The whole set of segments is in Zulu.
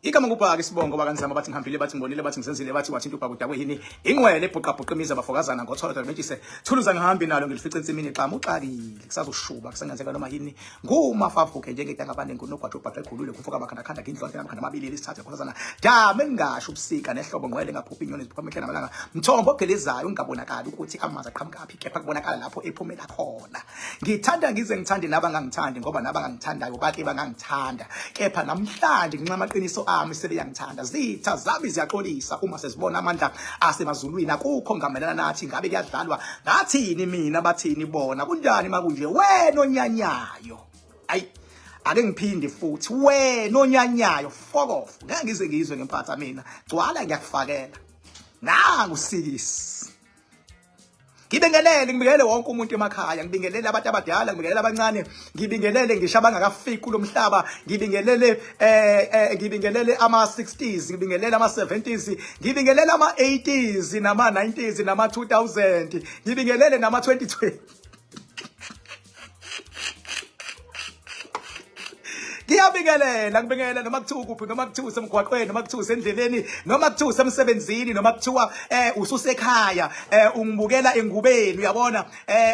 Igama ngubhaka isibongo bakanzama bathi ngihambile bathi ngibonile bathi ngizenzile bathi wathinta ubhaka udakwe yini ingwele ebhuqabhuqa imizi abafokazana ngotholo dolo thuluza ngihambi nalo ngilifice ensimini xamu uxakile kusazoshuba kusengenzeka noma yini ngumafavuke njengedangabane ngunogwaja ubhaqa ekhulule kufoka abakhanda khanda ngindlonke namakhanda amabili elisithathu yakhosazana dame ngingasho ubusika nehlobo ngqwele ngaphupha inyoni ziphupha imihla namalanga mthombo ogelezayo ungabonakali ukuthi amanzi aqhamukaphi kepha kubonakala lapho ephumela khona Ngithanda ngize ngithande nabangangithandi ngoba nabangangithandayo bake bangangithanda kepha namhlanje ngenxa amaqiniso ami sebeyangithanda zitha zami ziyaxolisa uma sezibona amandla asemazulwini akukho ngamelana nathi ngabe kuyadlalwa ngathini mina bathini bona kunjani makunje wena onyanyayo ayi ake ngiphinde futhi wena onyanyayo fuck off ngeke ngize ngizwe ngempatha mina gcwala ngiyakufakela nangu sikisi Ngibingelele ngibingelele wonke umuntu emakhaya, ngibingelele abantu abadala, ngibingelele abancane, ngibingelele ngisho abangakafiki kulomhlaba, ngibingelele ngibingelele ama 60s, ngibingelele ama 70s, ngibingelele ama 80s nama 90s nama 2000, ngibingelele nama 2020. Ngiyabingelela ngibingelela noma kuthiwa kuphi noma kuthiwa usemgwaqweni noma kuthiwa usendleleni noma kuthiwa usemsebenzini noma kuthiwa ususekhaya ungibukela engubeni uyabona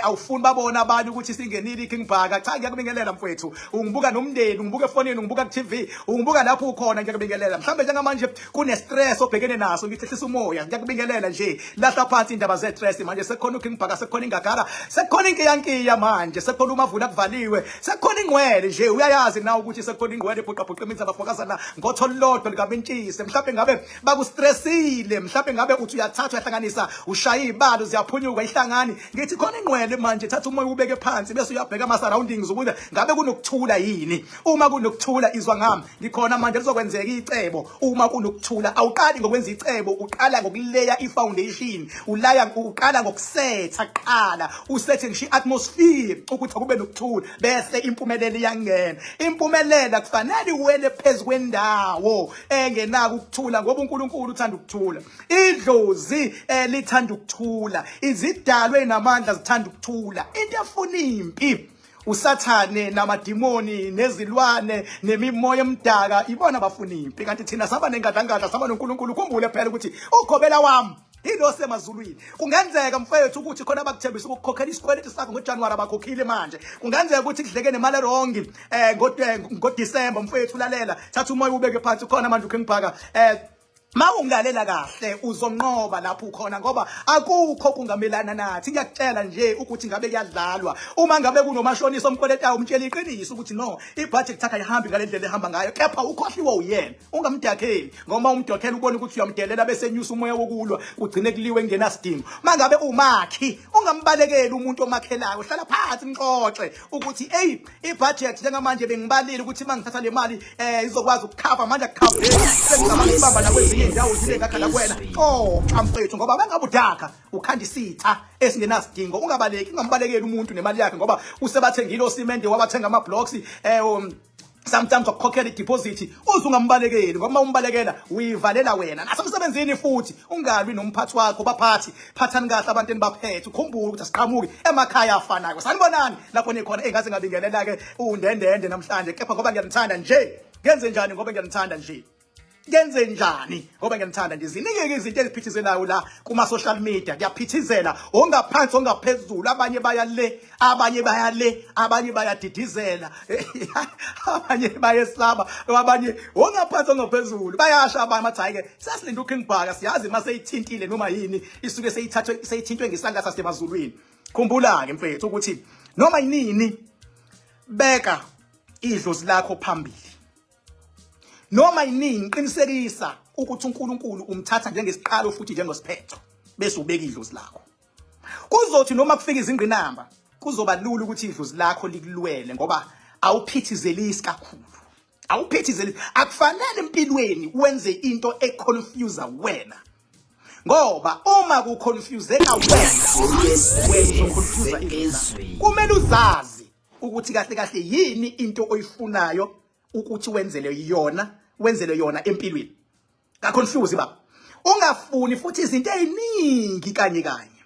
awufuni babona abanye ukuthi singenile iKing Bhaka cha ngiyakubingelela mfowethu ungibuka nomndeni ungibuka efonini ungibuka ku TV ungibuka lapho ukhona ngiyakubingelela mhlawumbe njengamanje kune stress obhekene naso ngithi ehlisa umoya ngiyakubingelela nje lahla phansi indaba ze stress manje sekukhona uKing Bhaka sekukhona ingagara sekukhona inkiyankiya manje sekukhona umavula kuvaliwe sekukhona ingqwele nje uyayazi na ukuthi sekukhona ingqwele ebhuqabhuqa imizi abafokazana ngotho lodwa likamentshise mhlawumbe ngabe bakustressile mhlawumbe ngabe uthi uyathatha uyahlanganisa ushaya izibalo ziyaphunyuka ihlangani ngithi khona ingqwele manje thatha umoya ubeke phansi bese uyabheka ama surroundings ukuze ngabe kunokuthula yini uma kunokuthula izwa ngami ngikhona manje lizokwenzeka icebo uma kunokuthula awuqali ngokwenza icebo uqala ngokuleya ifoundation ulaya uqala ngokusetha kuqala usethe ngisho iatmosphere ukuthi akube nokuthula bese impumelelo iyangena impumelelo kufanele iwele phezu kwendawo engenako ukuthula ngoba uNkulunkulu uthanda ukuthula idlozi elithanda ukuthula izidalwe namandla zithanda ukuthula into efuna impi usathane namadimoni nezilwane nemimoya emdaka ibona bafuna impi kanti thina saba nengadlangadla saba noNkulunkulu khumbule phela ukuthi ukhobela wami yilo semazulwini kungenzeka mfethu ukuthi khona abakuthembisa ukukhokhela isikweletu sakho ngoJanuary abakhokhile manje kungenzeka ukuthi kudleke nemali erongi ngoDecember mfethu lalela thatha umoya ubeke phansi khona manje uKing Bhaka Mawungilalela kahle uzonqoba lapho ukhona ngoba akukho kungamelana nathi ngiyakutshela nje ukuthi ngabe kuyadlalwa uma ngabe kunomashonisa omkweletayo umtshela iqiniso ukuthi no ibudget yakhe ayihambi ngale ndlela ehamba ngayo kepha ukhohliwe uyena ungamdakheli ngoba umdokhela ubona ukuthi uyamdelela bese enyusa umoya wokulwa kugcine kuliwe kungenasidingo mangabe umakhi ungambalekeli umuntu omakhelayo hlala phansi nixoxe ukuthi hey ibudget njengamanje bengibalile ukuthi uma ngithatha le mali izokwazi ukukhava manje akukhaveki sengicabanga ukubamba nakwezinye iy'ndawo zibe ngakha nakuwena xoxa mfethu ngoba bangabe udakha ukhanda isitha esingenasidingo ungabaleki ungambalekeli umuntu nemali yakhe ngoba usebathengile osimende wabathenga ama-blocks sometimes wakukhokhela ideposit uze ungambalekeli ngoba uma umbalekela uyivalela wena nasemsebenzini futhi ungalwi nomphathi wakho baphathi phathani kahle abantu enibaphethe ukhumbule ukuthi asiqhamuki emakhaya afanayo sanibonani lapho nikhona engaze ngabingelela ke undendende namhlanje kepha ngoba ngiyanithanda nje ngenze njani ngoba ngiyanithanda nje ngenze njani ngoba ngiyanithanda nje ziningi izinto eziphithizelayo la kuma social media kuyaphithizela ongaphansi ongaphezulu abanye baya le abanye baya le abanye bayadidizela abanye bayesaba abanye ongaphansi ongaphezulu bayasha abanye bathi hayi ke sasilinde uKing Bhaka siyazi uma seyithintile noma yini isuke seyithathwe seyithintwe ngesandla sasemazulwini khumbula ke mfethu ukuthi noma yinini beka idlozi lakho phambili noma yinini qinisekisa ukuthi uNkulunkulu umthatha njengesiqalo futhi njengosiphetho bese ubeka idlozi lakho kuzothi noma kufika izingqinamba kuzoba lula ukuthi idlozi lakho likulwele ngoba awuphithizelisi kakhulu awuphithizeli akufanele empilweni wenze into econfuse wena ngoba uma kuconfuseka wena wena uzoconfuse idlozi kumele uzazi ukuthi kahle kahle yini into oyifunayo ukuthi wenzele yona wenzele yona empilweni kaconfuse baba ungafuni futhi izinto eziningi kanye kanye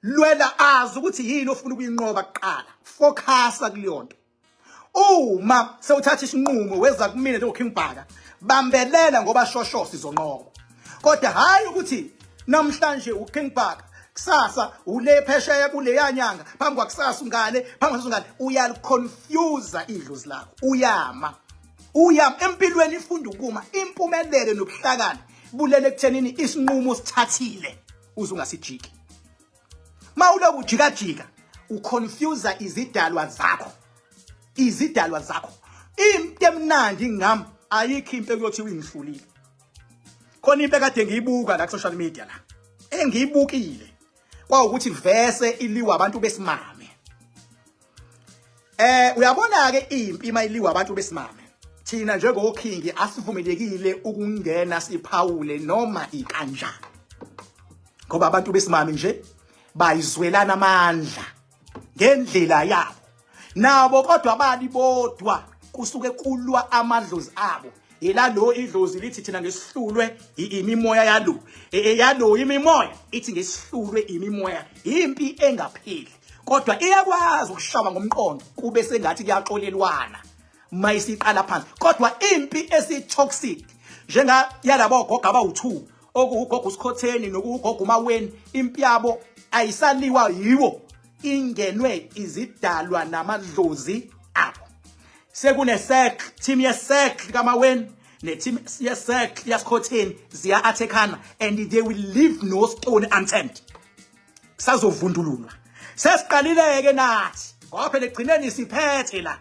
lwela azi ukuthi yini ofuna ukuyinqoba kuqala focusa kuleyonto uma sewuthatha isinqumo weza kumina njengoKing Bhaka Bambelela ngoba shosho sizonqoba. Kodwa hayi ukuthi namhlanje uKing Bhaka, kusasa ule phesheya kuleya nyanga, phambi kwakusasa ungale, phambi kwakusasa ungale, uyaliconfuse idlozi lakho. Uyama. Uyama empilweni, ifunda ukuma, impumelelo nobuhlakani bulele ekuthenini isinqumo sithathile uze ungasijiki. Mawuloku ujikajika uconfuse izidalwa zakho, izidalwa zakho. Into emnandi ngam ayikho into ekuyothi uyingihlulile. Khona into ekade ngiyibuka la ku social media la engiyibukile kwawukuthi vese iliwa abantu besimame. Uyabona ke impi mayiliwa abantu besimame, thina njengokhingi asivumelekile ukungena siphawule noma ikanjani, ngoba abantu besimame nje bayizwelana amandla ngendlela yabo nabo, kodwa bali bodwa kusuke kulwa amadlozi abo. Ila lo idlozi lithi thina ngesihlulwe imimoya yalo, yalo imimoya ithi ngesihlulwe imimoya. Impi engapheli, kodwa iyakwazi ukushawa ngomqondo kube sengathi kuyaxolelwana mayisiqala phansi. Kodwa impi esi-toxic njenga yalabo gogo abawu-2, okuwugogo uSikhotheni nokuwugogo uMaweni, impi yabo ayisaliwa yiwo, ingenwe izidalwa namadlozi abo. Sekune-circle, team ye-circle kaMaweni ne-team ye-circle yaSikhotheni ziya-attackana and they will leave no stone unturned. Sazovundululwa. Sesiqalile-ke nathi ngoba phela ekugcineni siphethe la,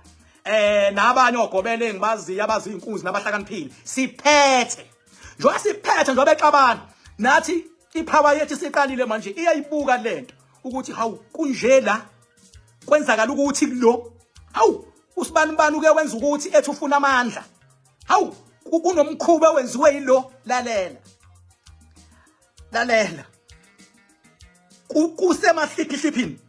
nabanye ogobele engibaziyo abazinkunzi nabahlakaniphile, siphethe njengoba siphethe, njengoba bexabana nathi ipower yethu isiqalile manje iyayibuka lento ukuthi hawu, kunje la, kwenzakala ukuthi kulo, hawu, usibani bani uke wenza ukuthi ethi ufuna amandla, hawu, kunomkhuba wenziwe yilo. Lalela, lalela, kusemahliphihlipini.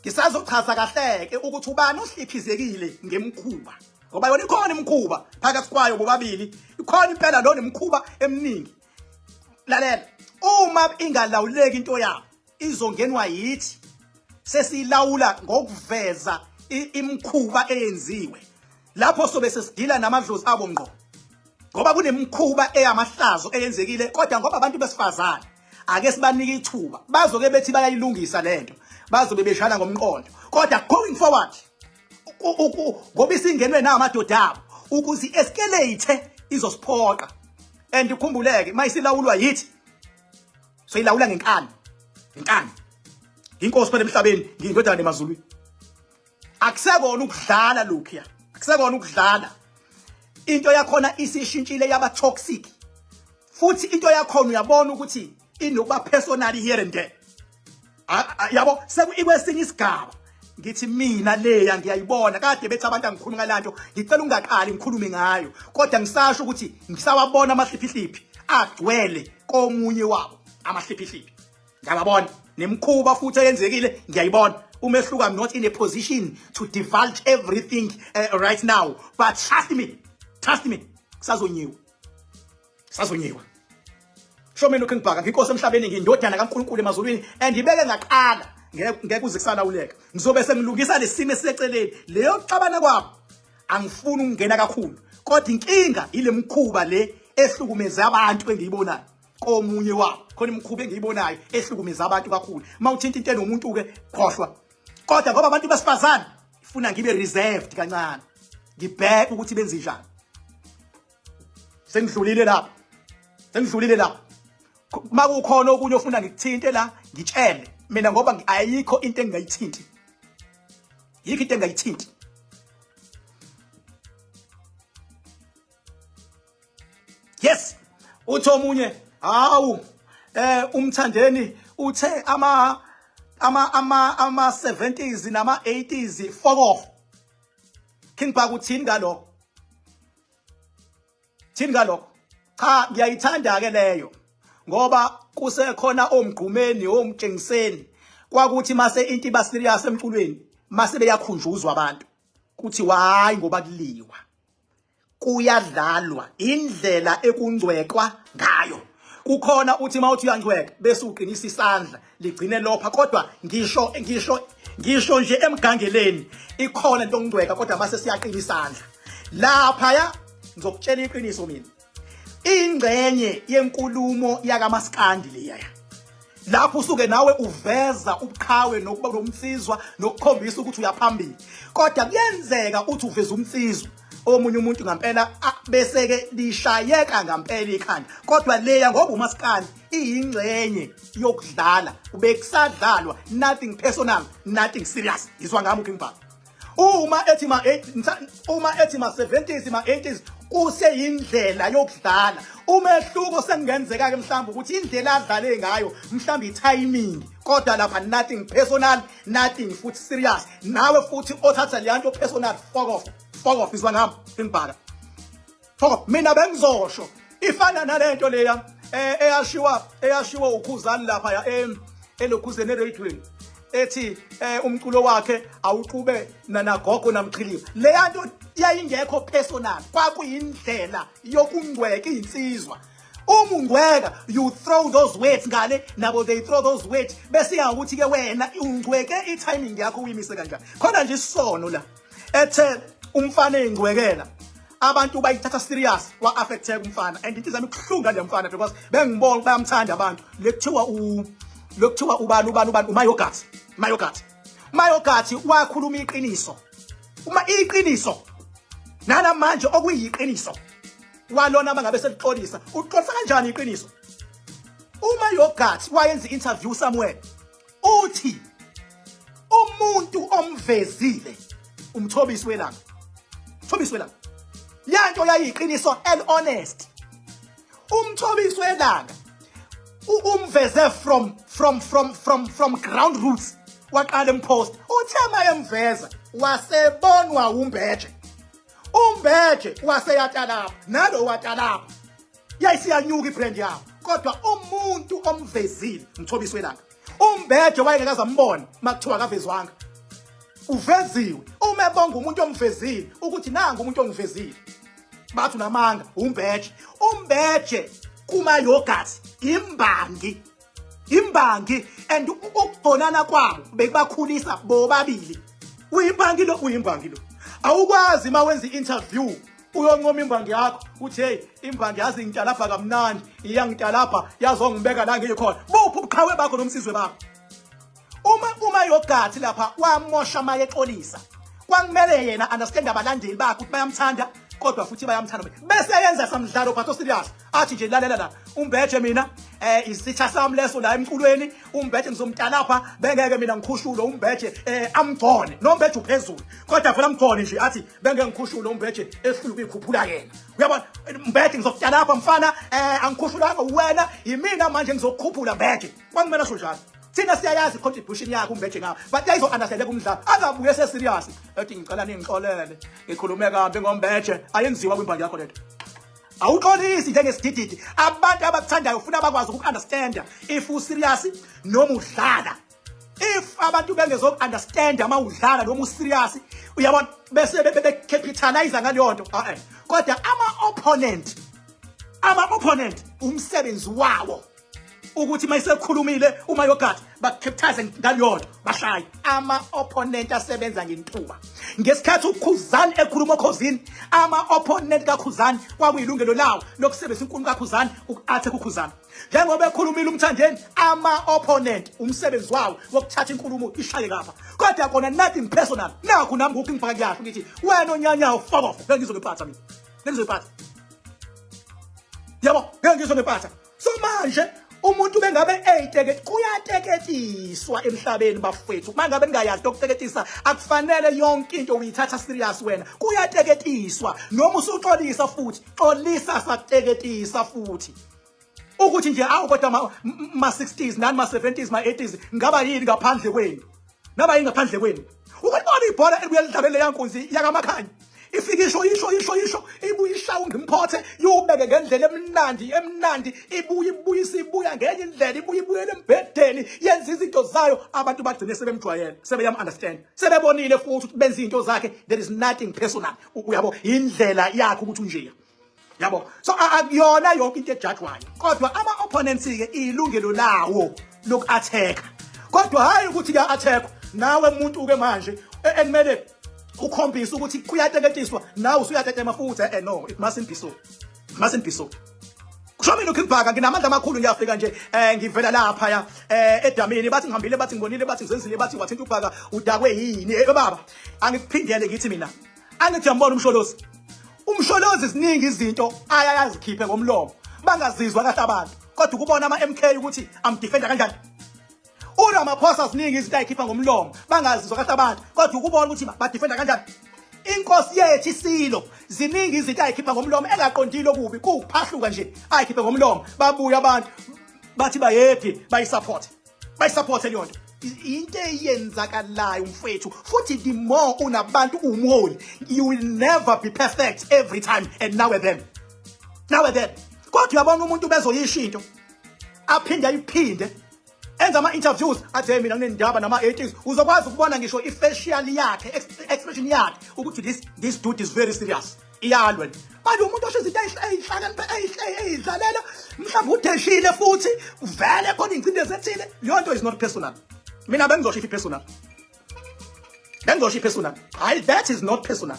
Ngisazochaza kahleke ukuthi ubani ohliphizekile ngemkhuba, ngoba yona ikhona imikhuba phakathi kwayo bobabili, ikhona impela lo nemikhuba eminingi. Lalela, uma ingalawuleki into yabo izongenwa yithi sesiyilawula ngokuveza imikhuba eyenziwe lapho, sobe sesidila namadlozi abo ngqo, ngoba kunemikhuba eyamahlazo eyenzekile. Kodwa ngoba abantu besifazane ake sibanike ithuba, bazoke bethi bayayilungisa lento, bazobe beshana ngomqondo. Kodwa going forward, ngoba isingenwe namadoda abo ukuze escalate izosiphoqa. And ukhumbuleke, mayisilawulwa yithi soyilawula ngenkani, ngenkani. Inkosi phela emhlabeni, ngiyindodana emazulwini. Akusekona ukudlala lokhuya, akusekona ukudlala. Into yakhona isishintshile yaba toxic, futhi into yakhona uyabona ukuthi inokuba personal here and there, yabo, sekuyikwesinye isigaba. Ngithi mina leya ngiyayibona kade bethi abantu angikhulumi ngalanto, ngicela ungaqali ngikhulume ngayo, kodwa ngisasho ukuthi ngisawabona amahliphihliphi agcwele komunye wabo. Amahliphihliphi ngiyababona, nemikhuba futhi eyenzekile ngiyayibona umehluko. I'm not in a position to divulge everything right now, but trust me, trust me, kusazonyiwa, kusazonyiwa. Sho mina uKing Bhaka, nginkosi emhlabeni, ngindodana kaNkulunkulu emazulwini, and ibeke ngaqala ngeke kuze kusalawuleka. Ngizobe sengilungisa lesimo esiseceleni leyo kuxabana kwabo, angifuni ukungena kakhulu, kodwa inkinga ile mkhuba le ehlukumeze abantu engiyibonayo komunye wabo. Khona imikhuba engiyibonayo ehlukumeza abantu kakhulu. Uma uthinta into enomuntu ke, khohlwa. Kodwa ngoba abantu besifazane, ifuna ngibe reserved kancane, ngibheke ukuthi benze njani. Sengidlulile lapho, sengidlulile lapho. Makukhona okunye ofuna ngikuthinte la, ngitshele mina, ngoba ayikho into engingayithinti, yikho into engingayithinti. Yes, uthi omunye, hawu, uMthandeni uthe ama 70s nama 80s fuck off. King Bhaka, uthini ngalokho? Thini ngalokho? Cha, ngiyayithanda ke leyo, ngoba kusekhona omgqumeni, omtshengiseni, kwakuthi mase into iba serious emculweni mase beyakhunjuzwa abantu kuthi hayi, ngoba kuliwa kuyadlalwa, indlela ekungcwekwa ngayo kukhona uthi mawuthi uyangcweka bese uqinisa isandla ligcine lopha. Kodwa ngisho nje emgangeleni ikhona into okungcweka, kodwa mase siyaqina isandla lapha ya. Ngizokutshela iqiniso mina. Ingxenye yenkulumo yakamaskandi leya. Lapho usuke nawe uveza ubuqhawe nokuba nomsizwa nokukhombisa ukuthi uyaphambili. Kodwa kuyenzeka uthi uveza umsizwa omunye umuntu ngampela bese ke lishayeka ngampela ikhanda. Kodwa leya ngoba umaskandi iyingxenye yokudlala, ubekusadlalwa, nothing personal, nothing serious. Izwa ngami uKing Bhaka. Uma ethi ma uma ethi ma 70s, ma 80s, kuseyindlela yokudlala. Umehluko sengenzeka ke mhlawumbe ukuthi indlela adlale ngayo mhlawumbe i-timing, kodwa lapha nothing personal, nothing futhi serious. Nawe futhi othatha leya nto personal, fuck off, fuck off. Izwa ngami King Bhaka, fuck off. Mina bengizosho ifana nalento leya eyashiwa uKhuzani lapha ya elokhuzeni eradioweni, ethi umculo wakhe awuxube nagogo namxhiliba. Leya nto yayingekho personal, kwakuyindlela yokungcweka insizwa. Uma ungcweka, you throw those words ngale, nabo they throw those words, bese ya ukuthi ke wena ungcweke i-timing yakho uyimise kanjani. Khona nje isono la ethe umfana engcwekela abantu bayithatha serious, wa-affecteka umfana, and into izami kuhlunga le mfana because bengibona bayamthanda abantu. Lekuthiwa u lokuthiwa ubani ubani ubani, uMayogathi, Mayogathi, Mayogathi wakhuluma iqiniso, uma iqiniso nana manje okuyiqiniso walona mangabe selixolisa, uxolisa kanjani iqiniso? Uma Yogathi wayenza interview somewhere, uthi umuntu omvezile umthobisi welanga, Mthobisi welanga, yanto yayiqiniso el honest. Umthobisi welanga umveze from ground roots, waqala empost. Uthe mayemveza wasebonwa umbeje, umbeje waseyatalapha nalo watalapha, yayisiyanyuka ibrand yabo. Kodwa umuntu omvezile umthobisi welanga, umbeje wayengeke ambone makuthiwa akavezwanga, uveziwe. Uma ebonga umuntu omvezile ukuthi nangu umuntu ongivezile, bathi unamanga umbeje. Umbeje kuma yogurt imbangi, imbangi, and ukubonana kwabo bekubakhulisa bobabili. Uyimbangi lo, uyimbangi lo. Awukwazi mawenza i-interview uyoncoma imbangi yakho uthi hey, imbangi yazi ngitalapha kamnandi, iyangitalapha, yazongibeka la ngikhona. Buphi ubuqhawe bakho nomsizwe bakho? Uma yogathi lapha wamosha mayexolisa, kwakumele yena understand abalandeli bakhe ukuthi bayamthanda, kodwa futhi bayamthanda, bese yenza samdlalo but serious, athi nje lalela la, umbeje mina isitha sami leso la emculweni, umbeje ngizomtalapha, bengeke mina ngikhushule umbeje, amgcone nombeje uphezulu, kodwa phela amgcone nje, athi bengeke ngikhushule umbeje ehlula ukuyikhuphula yena. Uyabona mbeje, ngizokutalapha mfana, angikhushulanga wena, yimina manje ngizokukhuphula mbeje. Kwakumele asho njalo. Thina siyayazi i-contribution yakhe umbeje ngawo, but yayizo-understandeka umdlalo, angabuye se-serious ethi ngicela ningixolele ngikhulume kabi ngombeje. Ayenziwa kwimbangi yakho lento, awuxolisi njengesidididi. Abantu abakuthandayo ufuna bakwazi uku-understanda if userious noma udlala. If abantu bengezoku-understanda uma udlala noma userious, uyabona, bese be-capitalize ngaleyo nto. A-e, kodwa ama-opponent, ama-opponent umsebenzi wawo ukuthi mayisekhulumile uma yogathi bacapitalize ngaleyo nto, bashaye. Ama-opponent asebenza ngentuba. Ngesikhathi uKhuzani ekhuluma okhozini, ama-opponent kaKhuzani kwakuyilungelo lawo lokusebenzisa inkulumo kaKhuzani uku-attack uKhuzani. Njengoba ekhulumile uMthandeni, ama-opponent umsebenzi wawo wokuthatha inkulumo ishaye kapha, kodwa kona nothing personal. Nakhu nami ngukho ngifaka kuyasho ngithi wena onyanyawo, fuck off, ngeke ngizongiphatha mina, ngeke ngizongiphatha, yabo, ngeke ngizongiphatha. So manje umuntu bengabe eyiteke, kuyateketiswa emhlabeni bafethu. Mangabe ningayazi ukuteketisa, akufanele yonke into uyithatha serious wena. Kuyateketiswa, noma usuxolisa futhi xolisa, sakuteketisa futhi ukuthi nje awu, kodwa ma 60s nani, ma 70s, ma 80s, ngaba yini ngaphandle kwenu, naba yini ngaphandle kwenu? Ukubona ibhola elibuye lidlalele yankunzi yakamakhanya, ifike isho isho isho isho, ibuye ishaye ungimphothe, yubeke ngendlela emnandi emnandi, ibuye ibuyise, ibuya ngenye indlela, ibuye ibuyele embhedeni, yenza izinto zayo. Abantu bagcine sebemjwayele, sebeyam understand, sebebonile futhi ukuthi benza izinto zakhe, there is nothing personal. Uyabo, indlela yakhe ukuthi unjeya, yabo. So akuyona yonke into ejudgwayo, kodwa ama-opponents ke ilungelo lawo loku-attack, kodwa hhayi ukuthi kuya-attack nawe muntu ke manje ekumele Ukhombisa ukuthi kuyateketiswa nawe usuyatetema futhi. No, it mustn't be so, it mustn't be so. Kusho mina uKing Bhaka, nginamandla amakhulu, ngiyafika nje ngivela lapha ya edamini, bathi ngihambile, bathi ngibonile, bathi ngizenzile, bathi wathinta uBhaka udakwe yini. Baba, angikuphindele, ngithi mina angithi uyambona uMsholozi. UMsholozi ziningi izinto ayayazikhiphe ngomlomo bangazizwa kahle abantu, kodwa ukubona ama-MK ukuthi amdefenda kanjani uRamaphosa, ziningi izinto ayikhipha ngomlomo bangazizwa kahle abantu, kodwa ukubona ukuthi badefenda kanjani inkosi yethu isilo. Ziningi izinto ayikhipha ngomlomo engaqondile okubi, kuwuphahluka nje ayikhiphe ngomlomo, babuye abantu bathi bayephi, bayisupport, bayisupport leyo nto. Into eyenzakalayo mfethu, futhi the more unabantu uwumholi, you will never be perfect every time and now and then, now and then. Kodwa uyabona umuntu bezoyisho into aphinde ayiphinde, enza ama-interviews athi, "Hey, mina nginendaba nama-80s," uzokwazi ukubona ngisho i-facial yakhe, expression yakhe ukuthi this dude is very serious, iyalwa manje. Umuntu osho izinto ey'hlakaniphe, ey'dlalela, mhlawumbe udeshile futhi vele khona ingcindezi ethile. Leyo nto is not personal. Mina bengizosho if personal, bengizosho i-personal. Hayi, that is not personal.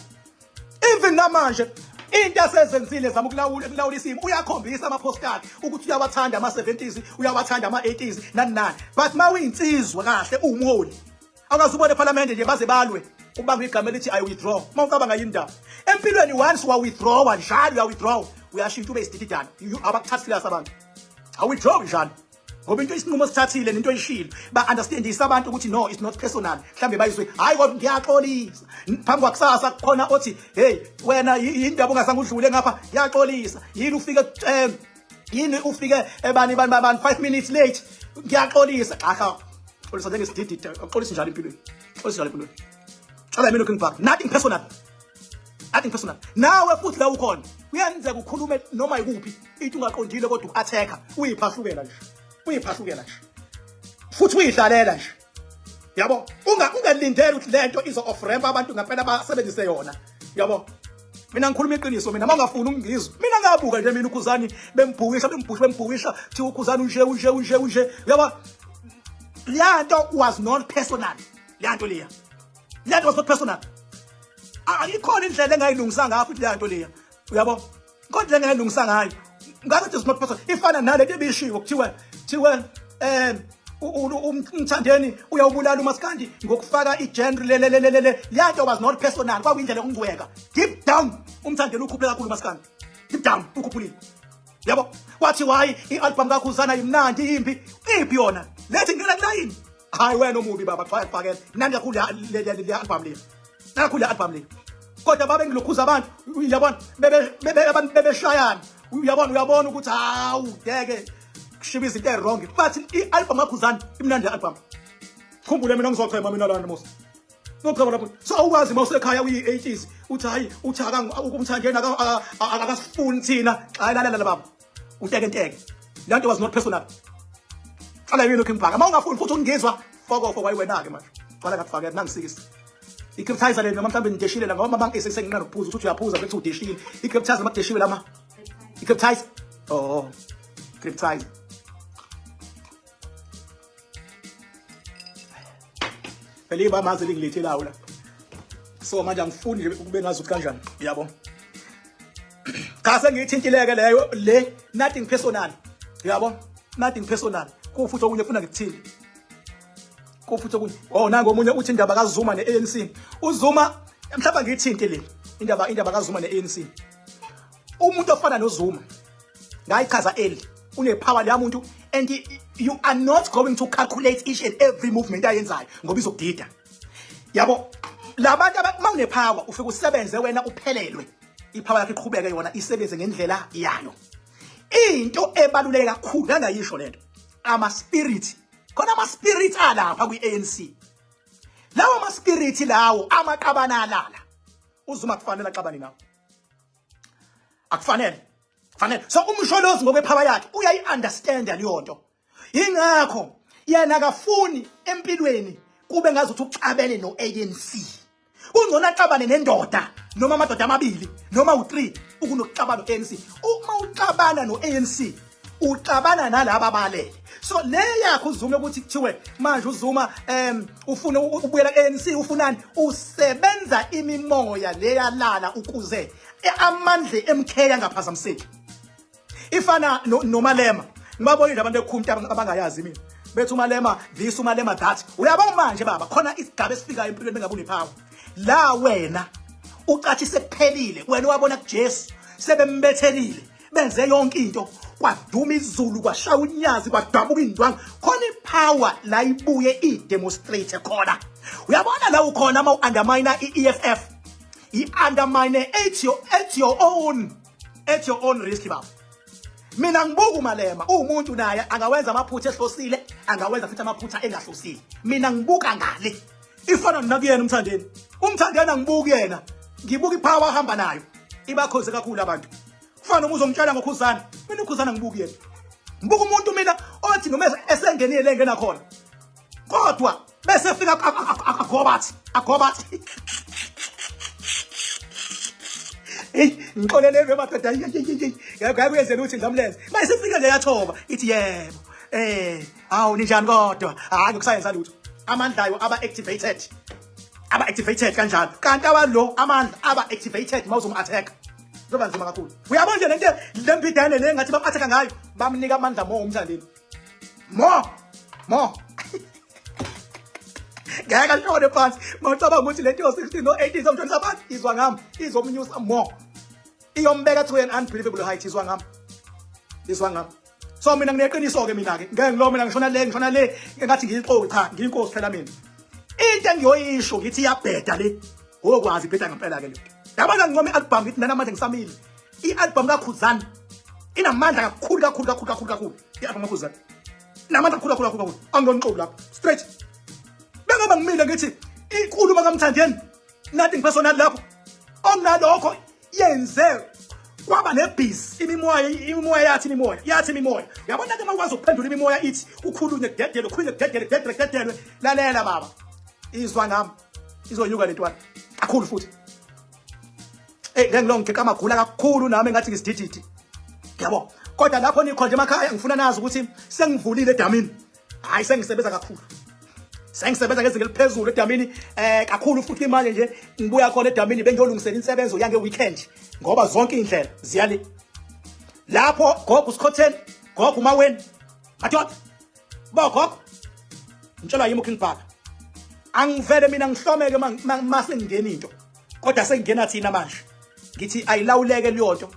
Even namanje into asezenzile zama ukulawula isimo, uyakhombisa ama-post akhe ukuthi uyawathanda ama-70s, uyawathanda ama-80s, nani nani, but ma uyinsizwa kahle, uwumholi, awukaze ubone ephalamende nje baze balwe ubanga igama elithi "I withdraw"? Uma ucabanga yini ndaba empilweni, once wa-withdrawa njalo, uya-withdraw, uyashintsha ube isidididane. Abakuthathi serious abantu. Awithdraw njalo ngoba into isinqumo sithathile nento oyishilo, ba-understandise abantu ukuthi no, it's not personal. Mhlawumbe bayizwe, "Hhayi, kodwa ngiyaxolisa." Phambi kwakusasa kukhona othi, "Hey wena, yindaba ungazange udlule ngapha? Ngiyaxolisa. Yini ufike yini ufike ebani bani bani 5 minutes late? Ngiyaxolisa." Cha, xolisa njengesididi, xolisa njalo empilweni, xolisa njalo empilweni. Cala mina King Bhaka, nothing personal, nothing personal. Nawe futhi la ukhona kuyenzeka ukhulume noma ikuphi into ungaqondile, kodwa uku-attack-a uyiphahlukela nje, uyiphahlukela nje futhi uyidlalela nje, yabo. Ungalindeli ukuthi lento izo off ramp abantu ngempela basebenzise yona, yabo. Mina ngikhuluma iqiniso mina, mawungafuni ukungizwa mina. Ngabuka nje mina uKhuzani bembhukisha, bembhusha, bembhukisha, kuthiwa uKhuzani unje, unje, unje, unje, yabo. Leya nto was not personal, leya nto leya, leya nto was not personal. Ikhona indlela engayilungisa ngayo futhi leya nto leya, uyabo, kodwa indlela engayilungisa ngayo ngathi it's not personal. Ifana nalento ebishiwo, kuthiwe uMthandeni uyawubulala umaskandi ngokufaka igenre le le le le le. Leya nto was not personal, kwakuyindlela yokungcweka. Deep down uMthandeni ukhuphule kakhulu umaskandi, deep down ukhuphulile, yabo. Wathi hayi, i-album kaKhuzana imnandi, impi iphi yona lethi ngena kulayini. Hayi wena omubi baba, cha, yakufakela mnandi kakhulu le album le, kakhulu le album le. Kodwa babe ngilokhuza abantu, uyabona, bebe abantu bebeshayana, uyabona, uyabona ukuthi hawu, ngeke kushiba izinto ewrong, but i-album kaKhuzana imnandi le-album. Khumbule mina ngizochema mina lana mos, ngochema lapho. So awukwazi uma usekhaya uyi-80s uthi hayi, uthi uMthandeni akasifuni thina. Hayi, lalela baba, untekenteke, le nto was not personal. Qala yini King Bhaka, uma ungafuni futhi ukungizwa, fokofo kwayiwena-ke manje. Qala ngakufakela nangisikisa i-creptizer le, noma mhlawumbe ngideshile la, ngoba mama senginqanda ukuphuza ukuthi uyaphuza bethi udeshile i-creptizer, uma kudeshiwe lama i-creptizer. Oh, creptizer phela ibamazi elingilethelayo la. So manje angifuni nje ukube ngazi ukuthi kanjani, yabo. Cha, sengiyithintileke leyo le, nothing personal, yabo, nothing personal. Kufuthi okunye kufuna ngikuthini, kufuthi okunye. Oh, nangu omunye uthi indaba kaZuma ne-ANC. UZuma, mhlawumbe ngiyithinte le indaba kaZuma ne-ANC. Umuntu ofana noZuma, ngayichaza early, unepower leya muntu, and you are not going to calculate each and every movement ayenzayo ngoba izokudida, yabo. Labantu uma unepower ufike usebenze wena uphelelwe, ipower yakho iqhubeke yona isebenze ngendlela yayo. Into ebaluleke kakhulu kangayisho lento, ama spirit khona, ama spirit alapha kwi-ANC, lawo ama spirit lawo amaqabana alala uZuma kufanele axabane nawo, akufanele kufanele. So uMsholozi ngokwepower yakhe uyayi-understanda leyo nto, ingakho yena akafuni empilweni kube ngazuthi uxabene no-ANC. Kungcono axabane nendoda noma amadoda amabili noma u-3 ukunokuxabana no-ANC. Uma uxabana no-ANC Uxabana nalaba abalele. So le yakho uZuma ukuthi kuthiwe manje uZuma ufuna ubuyela ku-ANC, ufunani? Usebenza imimoya leyalala ukuze amandla MK angaphazamiseki. Ifana noMalema. Ngibabonile abantu ekhumta abangayazi mina. Bethi uMalema this, uMalema that. Uyabona manje baba, khona isigaba esifikayo empilweni bengabe unepower. La wena ucathi sekuphelile, wena wabona kuJesu sebembethelile, benze yonke into, kwaduma izulu, kwashaya unyazi, kwadabuka indwangu. Khona ipower la ibuye i-demonstrate khona. Uyabona la ukhona uma u-undermine i-EFF, i-undermine at your own risk baba. Mina ngibuka uMalema uwumuntu, naye angawenza amaphutha ehlosile, angawenza futhi amaphutha engahlosile. Mina ngibuka ngale, ifana nakuyena uMthandeni. UMthandeni angibuki yena, ngibuka ipower ahamba nayo, ibakhoze kakhulu abantu. Kufana noma uzongitshela ngoKhuzana, mina uKhuzana ngibuki yena, ngibuka umuntu mina othi noma esengenile le ngena khona, kodwa bese fika agobathi agobathi. Hey, ngixolele madoda, ngeke kuyenzela ukuthi ngidlamlenze. Mayisifika nje yathoba, ithi yebo. Hawu, ninjani kodwa? Hayi, ngokusayenza lutho. Amandla ayo aba activated. Aba activated kanjalo. Kanti awalo amandla aba activated mawuzom attack. Kuzoba nzima kakhulu. Uyabona nje lento lempidane le ngathi bam attack ngayo, bamnika amandla mo uMthandeni. Mo. Mo. Ngeke ashone phansi. Mawucabanga ukuthi lento yo 16 no 18 izomshonisa phansi, izwa ngami, izomnyusa more. Iyombeka to an unbelievable height, izwa ngami. Izwa ngami. So mina ngineqiniso ke mina ke. Ngeke ngilo mina ngishona le, ngishona le, ngathi ngiyixoki, cha, ngiyinkosi phela mina. Into engiyoyisho ngithi iyabheda le. Ngokwazi ibheda ngempela ke le. Yabona ngincoma i-album ngithi nana manje ngisamile. I-album kaKhuzani inamandla kakhulu kakhulu kakhulu kakhulu kakhulu. I-album kaKhuzani inamandla kakhulu kakhulu kakhulu kakhulu. Angilonixoki lapho. Straight. Bengoba ngimile ngithi inkulumo kaMthandeni nothing personal lapho. Onginalokho yenze kwaba nebhizi, imimoya, imimoya yathi, imimoya yathi, imimoya. Uyabona ke uma ukwazi ukuphendula imimoya, ithi ukhulunywe kudedelwe, kukhulunywe kudedelwe, kudedelwe, kudedelwe. Lalela baba, izwa ngami, izonyuka lentwana kakhulu futhi. Hey, ngeke ngilo ngigeqa amagula kakhulu nami ngathi ngisidididi. Yabo. Kodwa lapho nikhonje emakhaya, ngifuna nazi ukuthi sengivulile edamini. Hayi, sengisebenza kakhulu. Sengisebenza ngezinga eliphezulu edamini kakhulu futhi. Manje nje ngibuya khona edamini, bengiyolungisela insebenzo yange weekend ngoba zonke indlela ziyale. Lapho gogo uSikhotheni, gogo uMaweni. Madoda. Bo gogo. Ngitshelwa yimi uKing Bhaka. Angivele mina ngihlomeke mase ngingena into. Kodwa sengingena thina manje. Ngithi ayilawuleke leyonto.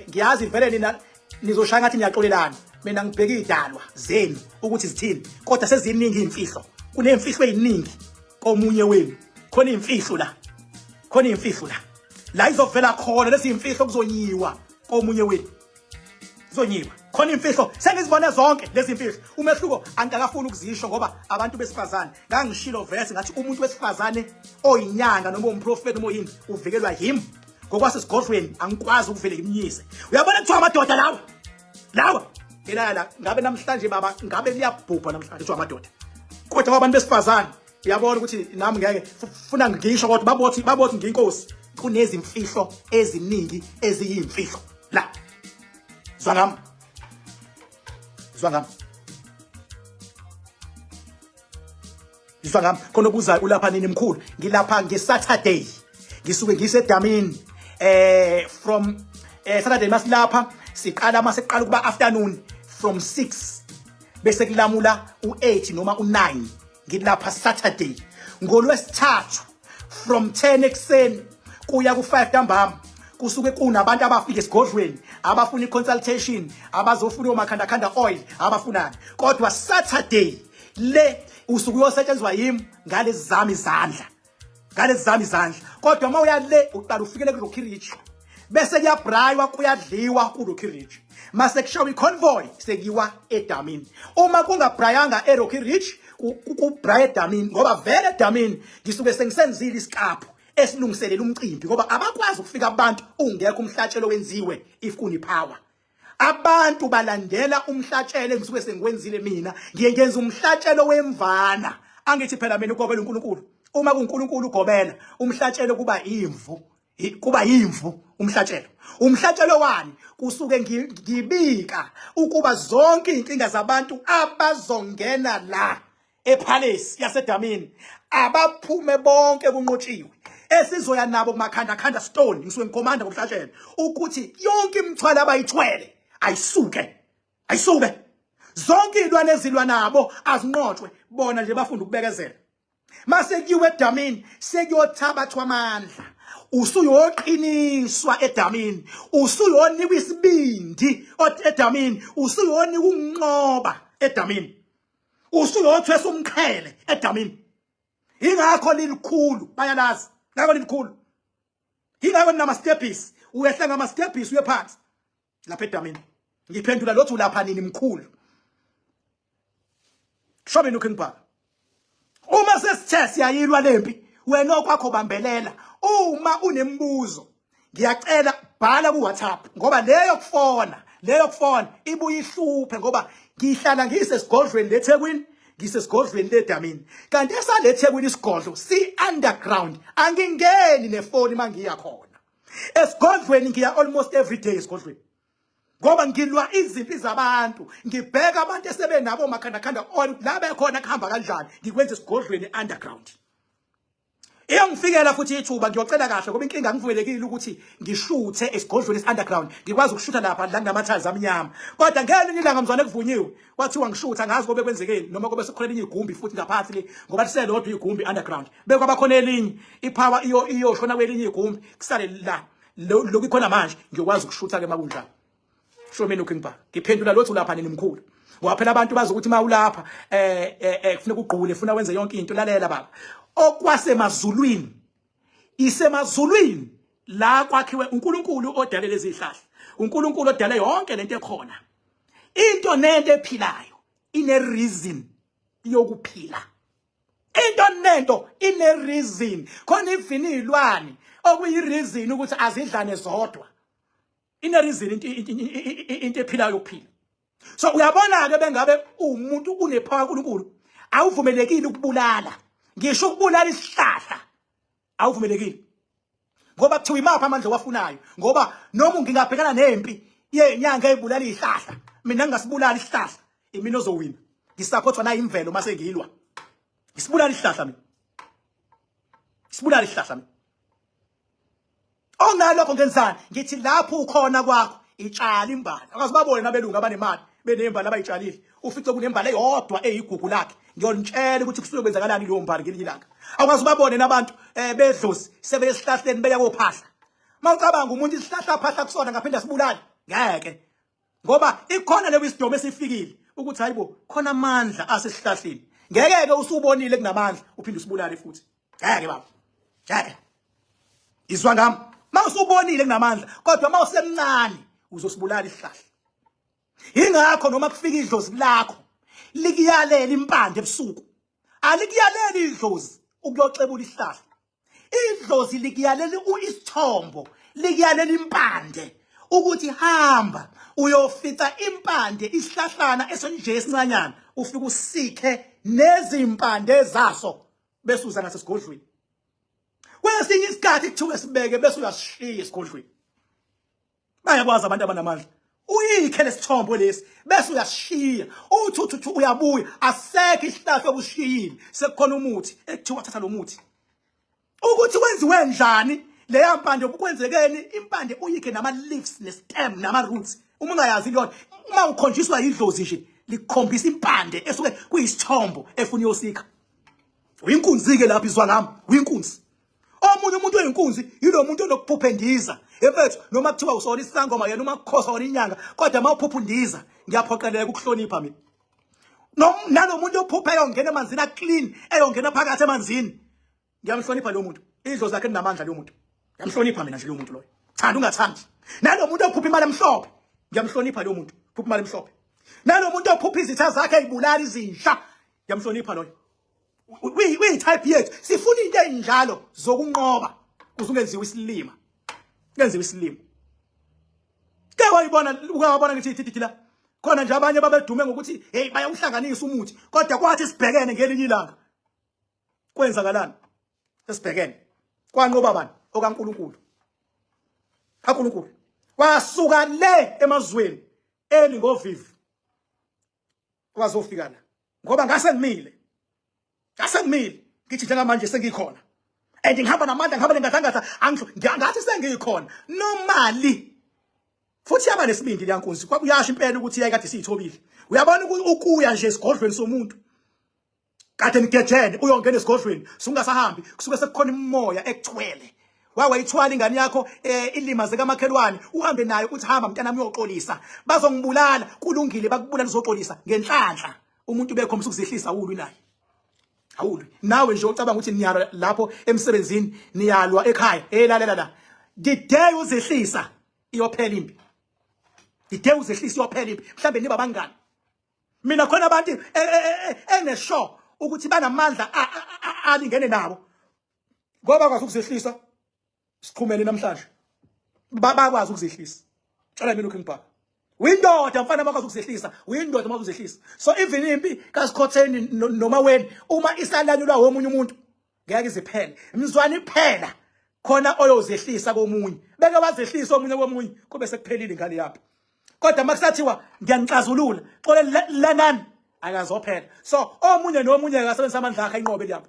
Ngiyazi vele nina nizoshaya ngathi niyaxolelana. Mina ngibheka idalwa zenu ukuthi zithini. Kodwa seziningi imfihlo. Kunemfihlo eziningi komunye wenu. Khona imfihlo la. Khona imfihlo la. La izovela khona lezi imfihlo, kuzonyiwa komunye wenu. Kuzonyiwa. Khona imfihlo, sengizibone zonke lezi imfihlo. Umehluko angikafuni ukuzisho ngoba abantu besifazane, ngangishilo verse ngathi umuntu wesifazane oyinyanga noma umprofeti noma oyini uvikelwa yimi. Ngokwasesigodlweni angikwazi ukuvele ngimnyise. Uyabona kuthiwa amadoda lawa. Lawa elaya la ngabe namhlanje baba ngabe liyabhubha namhlanje kuthiwa amadoda. Kodwa abantu besifazane, uyabona ukuthi nami ngeke funa ngisho, kodwa babothi ngiyinkosi. Kunezimfihlo eziningi eziyimfihlo la. Zwa ngami. Zwa ngami. Izwa ngami, khona obuzayo, ulapha nini mkhulu? Ngilapha ngeSaturday. Ngisuke ngisedamini from Saturday masilapha siqala mase kuqala kuba afternoon from 6 bese kulamula u8 noma u9. Ngilapha Saturday. Ngolwesithathu from 10 ekseni kuya ku5 ntambama kusuke kunabantu abafika esigodlweni abafuna i-consultation, abazofuna omakhandakhanda oil, abafunani. Kodwa Saturday le usuke uyosetshenziswa yimi ngalezi zami izandla, ngalezi zami izandla. Kodwa uma uya le uqala ufikele ku-Rocky Ridge, bese kuyabraywa, kuyadliwa ku-Rocky Ridge, mase kushawa i-convoy sekuyiwa edamini. Uma kungabrayanga e-Rocky Ridge, kubraya edamini, ngoba vele edamini ngisuke sengisenzile isikaphu esilungiselela umcimbi, ngoba abakwazi ukufika abantu ungekho umhlatshelo wenziwe. If kune-power, abantu balandela umhlatshelo engisuke sengiwenzile. Mina ngiye ngenza umhlatshelo wemvana. Angithi phela mina ugobela uNkulunkulu, uma kuNkulunkulu ugobela umhlatshelo kuba imvu. Kuba yimvu umhlatshelo. Umhlatshelo wani? Kusuke ngibika ukuba zonke izinkinga zabantu abazongena la ePalace yaseDamini abaphume bonke kunqotshiwe esizoya nabo kumakhanda khanda stone. Ngisuke ngikhomanda ngomhlatshelo ukuthi yonke imithwalo abayithwele ayisuke, ayisuke zonke izilwane ezilwa nabo azinqotshwe. Bona nje bafunda ukubekezela. Mase kuyiwe edamini, sekuyothabathwa amandla, usuyoqiniswa edamini, usuyonikwa isibindi edamini, usuyonikwa ukunqoba edamini, usuyothwesa umqhele edamini. Ingakho lilikhulu, bayalazi ngakho lilikhulu, ingakho ninama-stepis, uyehla ngama-stepis uye phansi lapha edamini. Ngiphendula lothi ulapha nini mkhulu? Sho mina uKing Bhaka, uma sesithe siyayilwa lempi, wena okwakho bambelela. Uma unembuzo ngiyacela bhala ku WhatsApp, ngoba leyo kufona, leyo kufona ibuye ihluphe, ngoba ngihlala ngiyisesigodlweni leThekwini, ngisesigodlweni ledamini, kanti esaleThekwini isigodlo si underground, angingeni nefoni mangiya khona esigodlweni. Ngiya almost every day esigodlweni ngoba ngilwa izimpi zabantu, ngibheka abantu esebenabo makhandakhanda on la bekhona, kuhamba kanjani, ngikwenza esigodlweni underground. Iyongifikela futhi ithuba, ngiyocela kahle, ngoba inkinga angivumelekile ukuthi ngishuthe esigodlweni esi-underground. Ngikwazi ukushutha lapha la kunamathazi amnyama, kodwa ngelinye ilanga mzwane kuvunyiwe, kwathiwa ngishutha, ngazi kobe kwenzekeni noma kobe sekukhona elinye igumbi futhi ngaphansi le, ngoba liselodwa igumbi underground, bekwaba khona elinye ipower iyoshona kwelinye igumbi, kusale la lokhu ikhona manje. Ngiyokwazi ukushutha-ke uma kunjalo. Sho mina uKing Bhaka, ngiphendula lothi ulapha nini mkhulu, ngoba phela abantu bazi ukuthi uma ulapha kufuneka ugqule, funa wenze yonke into. Lalela baba, okwasemazulwini isemazulwini la kwakhiwe uNkulunkulu odale lezi zihlahla, uNkulunkulu odale yonke lento ekhona. Into nento ephilayo ine reason yokuphila, into nento ine reason khona. Ivini izilwane okuyi reason ukuthi azidlane zodwa, ine reason into ephilayo yokuphila. So uyabona ke, bengabe umuntu unepower kaNkulunkulu, awuvumelekile ukubulala, ngisho ukubulala isihlahla awuvumelekile, ngoba kuthiwa imaphi amandla owafunayo? Ngoba noma ngingabhekana nempi yenyanga eyibulala izihlahla, mina ngingasibulala isihlahla, imina ozowina. Ngisupportwa na imvelo mase ngilwa. Ngisibulala isihlahla mina, sibulala isihlahla mina. Ongalokho ngenzani? Ngithi lapho ukhona kwakho itshala imbali. Akaze babone nabelungu abanemali benembali abayitshalile, ufice kunembali eyodwa eyigugu lakhe. Ngiyonitshela ukuthi kusuke kwenzakalani leyo mbali ngelinye ilanga. Akwazi ubabone nabantu bedlozi sebesihlahleni beya kophahla. Mawucabanga umuntu isihlahla aphahla kusona ngaphinda sibulale, ngeke, ngoba ikhona le wisdom esifikile ukuthi hayibo, khona amandla asesihlahleni. Ngeke ke usubonile kunamandla uphinde usibulale futhi, ngeke baba, ngeke. Izwa ngami, mawusubonile kunamandla, kodwa mawusemncane uzosibulala isihlahla. Ingakho noma kufika idlozi lakho likuyalela impande ebusuku, alikuyalela idlozi ukuyoxebula isihlahla. Idlozi likuyalela isithombo, likuyalela impande ukuthi hamba uyofica impande, isihlahlana esinje esincanyana, ufike usikhe nezimpande zaso bese uza nasesigodlweni. Kwesinye isikhathi kuthiwe sibeke bese uyasishiya esigodlweni. Bayakwazi abantu abanamandla, uyikhe lesithombo lesi bese uyasishiya, uthi uthi uyabuya, asekho isihlahla obushiyile, sekukhona umuthi ekuthiwa thatha lo muthi. Ukuthi kwenziwe njani leya mpande, kwenzekeni impande, uyikhe nama leaves ne stem nama roots. Uma ungayazi lona, uma ukhonjiswa idlozi nje likukhombisa impande esuke kuyisithombo efuna uyosikha. Uyinkunzi ke lapho, izwa ngami, uyinkunzi. Omunye umuntu oyinkunzi yilo muntu onokuphupha endiza emfethu. Noma kuthiwa usona isangoma yena, uma kukhosa wona inyanga, kodwa uma uphupha undiza ngiyaphoqeleka ukuhlonipha mina. Nalo muntu ophupha eyongena emanzini aclean, eyongena phakathi emanzini, ngiyamhlonipha lo muntu, idlozi lakhe linamandla lo muntu, ngiyamhlonipha mina nje lo muntu loyo, thanda ungathandi. Nalo muntu ophupha imali emhlophe, ngiyamhlonipha lo muntu phupha imali emhlophe. Nalo muntu ophupha izitha zakhe eyibulala izinhla, ngiyamhlonipha loyo. Uyi-type yethu, sifuna into ey'njalo zokunqoba kuze ungenziwa isilima, kungenziwa isilima. Ke wayibona, uke wabona ngithi ithi la khona nje abanye babedume ngokuthi hey, bayawuhlanganisa umuthi, kodwa kwathi sibhekene ngelinye ilanga kwenzakalani? Sesibhekene kwanqoba bani? OkaNkuluNkulu. kaNkulunkulu. Wasuka le emazweni eli ngovivi wazofika la ngoba ngase ngimile, ngase ngimile ngithi njengamanje sengikhona and ngihamba namandla, ngihamba nengathangatha, ngathi sengikhona nomali. Futhi yaba nesibindi leyankunzi, kwakuyasho impela ukuthi yayikade isiyithobile. Uyabona ukuya nje esigodlweni somuntu kade nigejene, uyongena esigodlweni sungasahambi, kusuke sekukhona imimoya ekuthwele. Wawayithwala ingane yakho ilimaze kamakhelwane, uhambe nayo uthi hamba mntanami uyoxolisa, bazongibulala. Kulungile, bakubulala uzoxolisa ngenhlanhla. Umuntu bekhombisa ukuzehlisa, awulwi naye, awulwi nawe nje. Ucabanga ukuthi niyalwa lapho emsebenzini, niyalwa ekhaya. Lalela la, the day uzehlisa iyophela impi, the day uzehlisa iyophela impi. Mhlambe niba abangani. Mina khona abantu engesho ukuthi banamandla alingene nabo ngoba bakwazi ukuzehlisa. Siqhumene namhlanje, bakwazi ukuzehlisa. Tshela mina uKing Bhaka, uyindoda mfana, bakwazi ukuzehlisa, uyindoda uma uzehlisa. So even impi kaSikhotheni noma weni uma isalanyulwa womunye umuntu ngeke iziphele mzwane, iphela khona oyozehlisa komunye, beke wazehlisa omunye komunye kube sekuphelile ingane yakho. Kodwa makusathiwa ngiyanixazulula, xole lanani, akazophela. So omunye nomunye akasebenzisa amandla akhe inqobe lapho,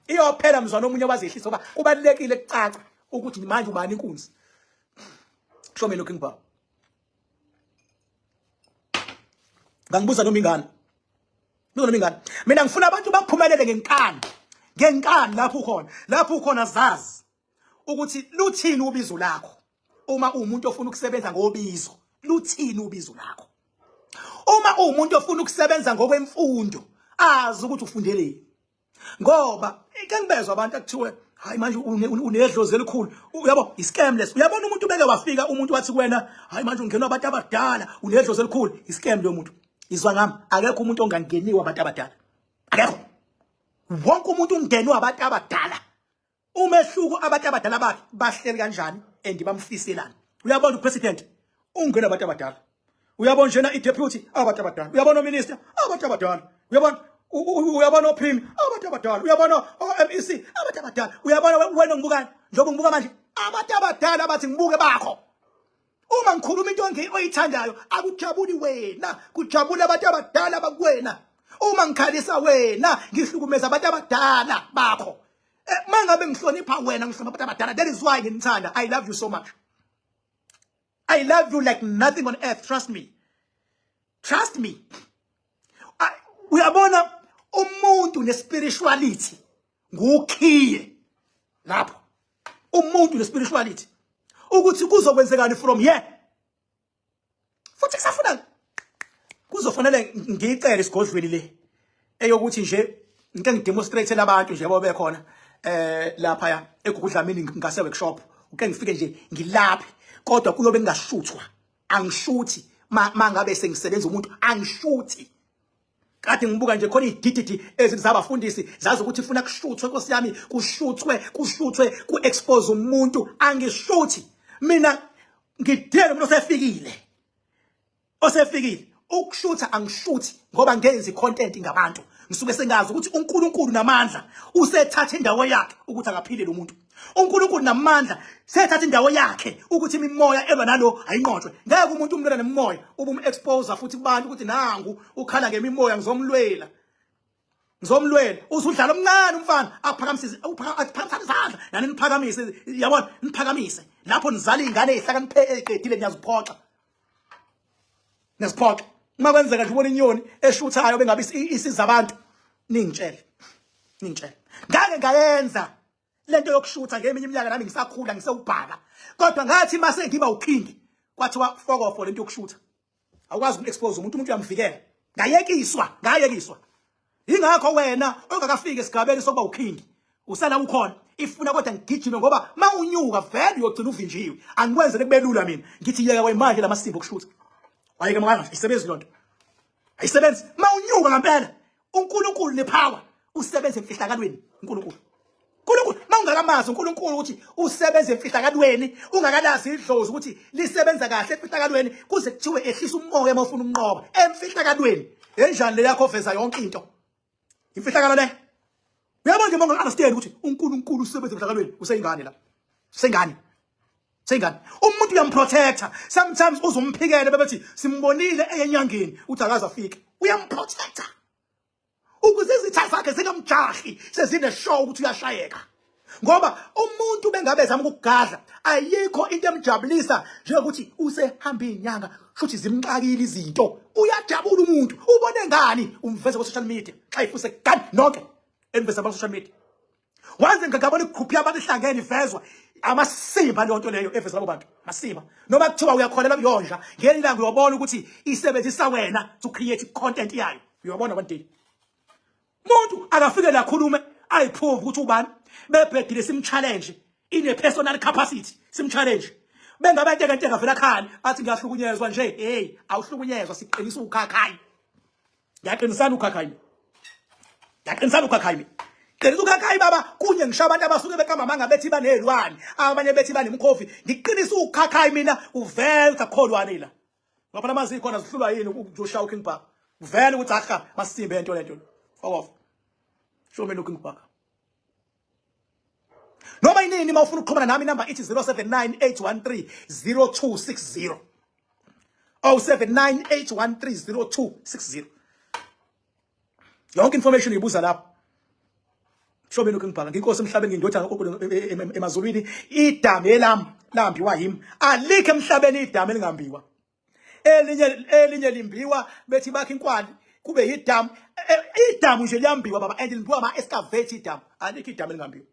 iyophela mzwana omunye wazehlisa, ngoba kubalulekile kucaca ukuthi manje ubani inkunzi. Show me looking bar. Ngangibuza noma ingane, buza noma ingane. Mina ngifuna abantu baphumelele ngenkani, ngenkani. Lapho ukhona, lapho ukhona, zazi ukuthi luthini ubizo lakho. Uma uwumuntu ofuna ukusebenza ngobizo, luthini ubizo lakho? Uma uwumuntu ofuna ukusebenza ngokwemfundo, azi ukuthi ufundeleni, ngoba ke ngibezwa abantu akuthiwe hayi manje unedlozi elikhulu. Uyabo, iscam leso. Uyabona umuntu beke wafika umuntu wathi kuwena, hayi manje ungenwa abantu abadala, unedlozi elikhulu, iscam lo muntu. Izwa ngami, akekho umuntu ongangeniwa abantu abadala, akekho. Wonke umuntu ungenwa abantu abadala. Umehluko, abantu abadala bakhe bahleli kanjani and bamfiselani. Uyabona upresident ungena abantu abadala, uyabona njena i-deputy, abantu abadala, uyabona ominister, abantu abadala, uyabona uyabona oprime, abantu abadala, uyabona o-MEC, abantu abadala, uyabona wena ongibukayo njengoba ngibuka manje, abantu abadala bathi ngibuke bakho. Uma ngikhuluma into oyithandayo, akujabuli wena, kujabula abantu abadala bakuwena. Uma ngikhalisa wena, ngihlukumeza abantu abadala bakho. Mangabe ngihlonipha wena, ngihlonipha abantu abadala. That is why nginithanda. I love you so much, I love you like nothing on earth. Trust me, trust me. Uyabona umuntu nespirituality ngukhiye lapho, umuntu nespirituality ukuthi kuzokwenzekani from here. Futhi kusafuna kuzofanele ngiyicele isigodlweni le eyokuthi nje ngike ngidemonstrate labantu nje bobe khona lapha ya eGugudlamini ngase workshop, uke ngifike nje ngilaphe, kodwa kuyobe ngingashuthwa. Angishuthi mangabe sengisebenza umuntu, angishuthi. Kade ngibuka nje khona idididi ezizabafundisi zazi ukuthi ifuna kushuthwe, Nkosi yami, kushuthwe, kushuthwe, ku-expose umuntu. Angishuthi mina, ngidele umuntu osefikile, osefikile ukushutha. Angishuthi ngoba ngenza i-content ngabantu, ngisuke sengazi ukuthi uNkulunkulu namandla usethatha indawo yakhe ukuthi akaphile lo muntu. uNkulunkulu namandla sethatha indawo yakhe ukuthi imimoya elwa nalo ayinqotshwe. Ngeke umuntu umlwela nemimoya ubum-expose futhi kubantu ukuthi nangu ukhala ngemimoya, ngizomlwela, ngizomlwela. Usudlala omncane umfana aphakamise, aphakamise izandla, nani niphakamise, yabona, niphakamise lapho nizala iy'ngane ey'hlakaniphe ey'qedile. Niyaziphoxa, niyaziphoxa. Uma kwenzeka nje ubona inyoni eshuthayo bengabe isiza abantu, ningitshele, ningitshele. Ngake ngayenza lento yokushutha ngeminye iminyaka nami ngisakhula ngisewubhaka, kodwa ngathi mase ngiba uking kwathiwa fokofo lento yokushutha, awukwazi uku-expose umuntu, umuntu uyamvikela. Ngayekiswa, ngayekiswa. Ingakho wena ongakafiki esigabeni sokuba uking usala ukhona ifuna, kodwa ngigijime ngoba ma unyuka vele uyogcina uvinjiwe. Angikwenzele kube lula mina, ngithi yeka kwemanje lamasimba okushutha, wayeke manje, ayisebenzi lonto, ayisebenzi. Ma unyuka ngempela uNkulunkulu nepower usebenza emfihlakalweni. uNkulunkulu, uNkulunkulu, mawungakamazi uNkulunkulu ukuthi usebenza emfihlakalweni, ungakalazi idlozi ukuthi lisebenza kahle emfihlakalweni, kuze kuthiwe ehlisa umoya uma ufuna ukunqoba emfihlakalweni. Enjani le yakho veza yonke into? Imfihlakalo le. Uyabona nje, uma unga-understand ukuthi uNkulunkulu usebenza emfihlakalweni, useyingane la, useyingane. Sengane umuntu uyamprotector sometimes uzumphikele bebethi simbonile eyenyangeni uthi akaze afike uyamprotector ukuze izitha zakhe zingamjahi sezine show ukuthi uyashayeka ngoba umuntu bengabe ezama ukukugadla ayikho into emjabulisa njengokuthi usehamba izinyanga shuthi zimxakile izinto uyajabula umuntu ubone ngani umveze ku social media xa ifuse gani nonke eniveza ku social media Once ngingabona igroup yabantu ihlangene ivezwa amasimba leyo nto leyo eveza labo bantu masimba noma kuthiwa uyakholelwa kuyonja ngelinye ilanga uyobona ukuthi isebenzisa wena to create content yayo uyobona one day umuntu akafike la khulume ayiprove ukuthi ubani bebhedile simchallenge ine personal capacity simchallenge bengabe nteka nteka vela khali athi ngiyahlukunyezwa nje hey awuhlukunyezwa siqinisa ukhakhayi Ngiyaqinisana ukhakhayi. Ngiyaqinisana ukhakhayi. Qinisa ukhakhayi baba kunye ngisho abantu abasuke beqamba amanga bethi banezilwane, abanye bethi banemkhofi. Ngiqinisa ukhakhayi mina uvele ukuthi akukholwane la. Ngoba phela amazi khona zihlulwa yini ukujoshaya uKing Bhaka. Uvele ukuthi aha masimbe lento lento. Fuck off. Show me looking back. Noma inini uma ufuna ukuxhumana nami inamba ithi 0798130260. 0798130260. Yonke information uyibuza lapho. Show me looking back. Nginkosi emhlabeni ngindodana kaNkulunkulu emazulwini. Idamu elami lambiwa yimi. Alikho emhlabeni idamu elingambiwa. Elinye elinye limbiwa bethi bakhe inkwali kube yidamu. Idamu nje liyambiwa baba and limbiwa ama excavate idamu. Alikho idamu elingambiwa.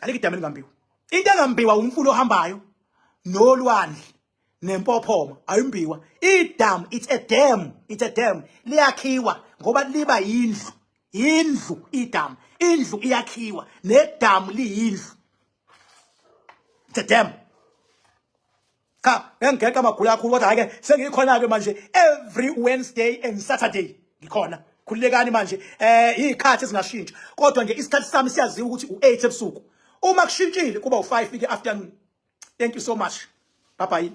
Alikho idamu elingambiwa. Into engambiwa umfula ohambayo nolwandle nempophoma ayimbiwa. Idamu it's a dam, it's a dam. Liyakhiwa ngoba liba yindlu. Indlu idamu, indlu iyakhiwa nedamu liyindlu. It's a dam. Cha, ngengigeqa amagula kakhulu kodwa ke sengikhona ke manje every Wednesday and Saturday ngikhona. Khululekani manje izikhathi ezingashintsha kodwa nje isikhathi sami siyaziwa ukuthi u8 ebusuku. Uma kushintshile kuba u5 ke afternoon. Thank you so much. Bye bye.